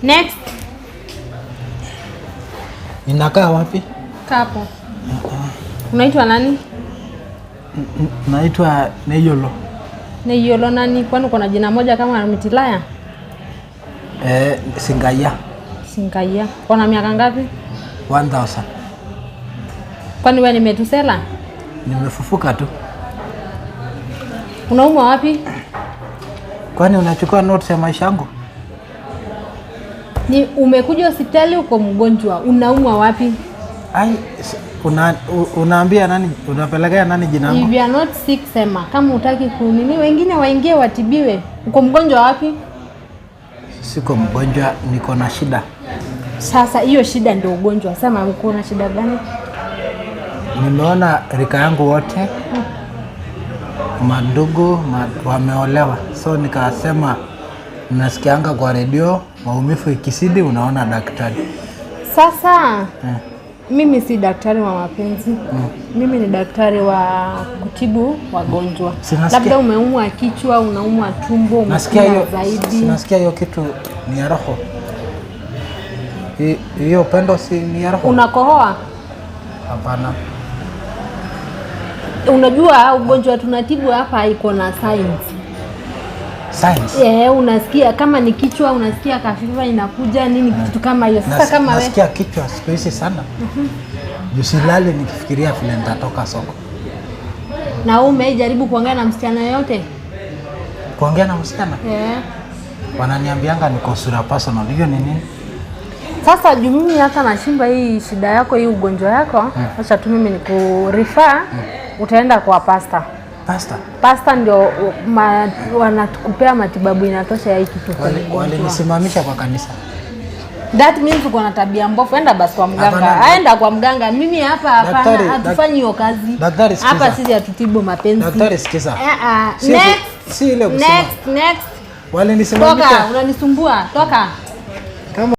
Next. Ninakaa wapi? Kapo. Unaitwa nani? Naitwa Neyolo. Neyolo nani? Kwani uko na jina moja kama Mitilaya? Eh, Singaya. Singaya. Uko na miaka ngapi? 1000. Kwani wewe ni Metusela? Nimefufuka tu. Unaumwa wapi? Kwani unachukua notes ya maisha yangu? Ni umekuja hospitali uko mgonjwa, unaumwa wapi? Ai, unaambia nani, unapelekea nani jina If yangu? you are not sick, sema. Kama hutaki kunini, wengine waingie watibiwe. Uko mgonjwa wapi? Siko mgonjwa, niko na shida. Sasa hiyo shida ndio ugonjwa. Sema uko na shida gani? Nimeona rika yangu wote mandugu wameolewa, so nikasema, nasikianga kwa redio maumivu ikizidi unaona daktari. Sasa mimi si daktari wa mapenzi. Mimi ni daktari wa kutibu wagonjwa. Labda umeumwa kichwa, unaumwa tumbo, Nasikia umekula hiyo zaidi. Nasikia hiyo kitu ni ya roho. Hiyo pendo si ni ya roho? Unakohoa? Hapana. Unajua ugonjwa tunatibu hapa iko na science. Science. Eh, unasikia kama ni kichwa, unasikia ka fever inakuja nini, kitu kama hiyo. Sasa kama we Nasikia kichwa siku hizi sana. Juu silali nikifikiria vile nitatoka soko. Na wewe umejaribu kuongea na msichana yoyote? Kuongea na msichana? Eh. Wananiambianga niko sura personal. Hiyo ni nini? Sasa juu mimi hata nashindwa hii shida yako, hii ugonjwa yako, acha tu mimi nikurefer, utaenda kwa pasta. Pastor. Pasta ndio wanakupea matibabu inatosha ya hii kitu kwa mgonjwa. Walinisimamisha kwa kanisa. That means uko na tabia mbovu. Enda basi kwa mganga. Hapana. Aenda kwa mganga. Mimi hapa hapana, Daktari, hatufanyi hiyo kazi. Daktari, sikiza. Hapa sisi hatutibu mapenzi. Daktari, sikiza. Eh, ah, Si next. si ile kusema. Next, next. Walinisimamisha. Toka, unanisumbua. Toka.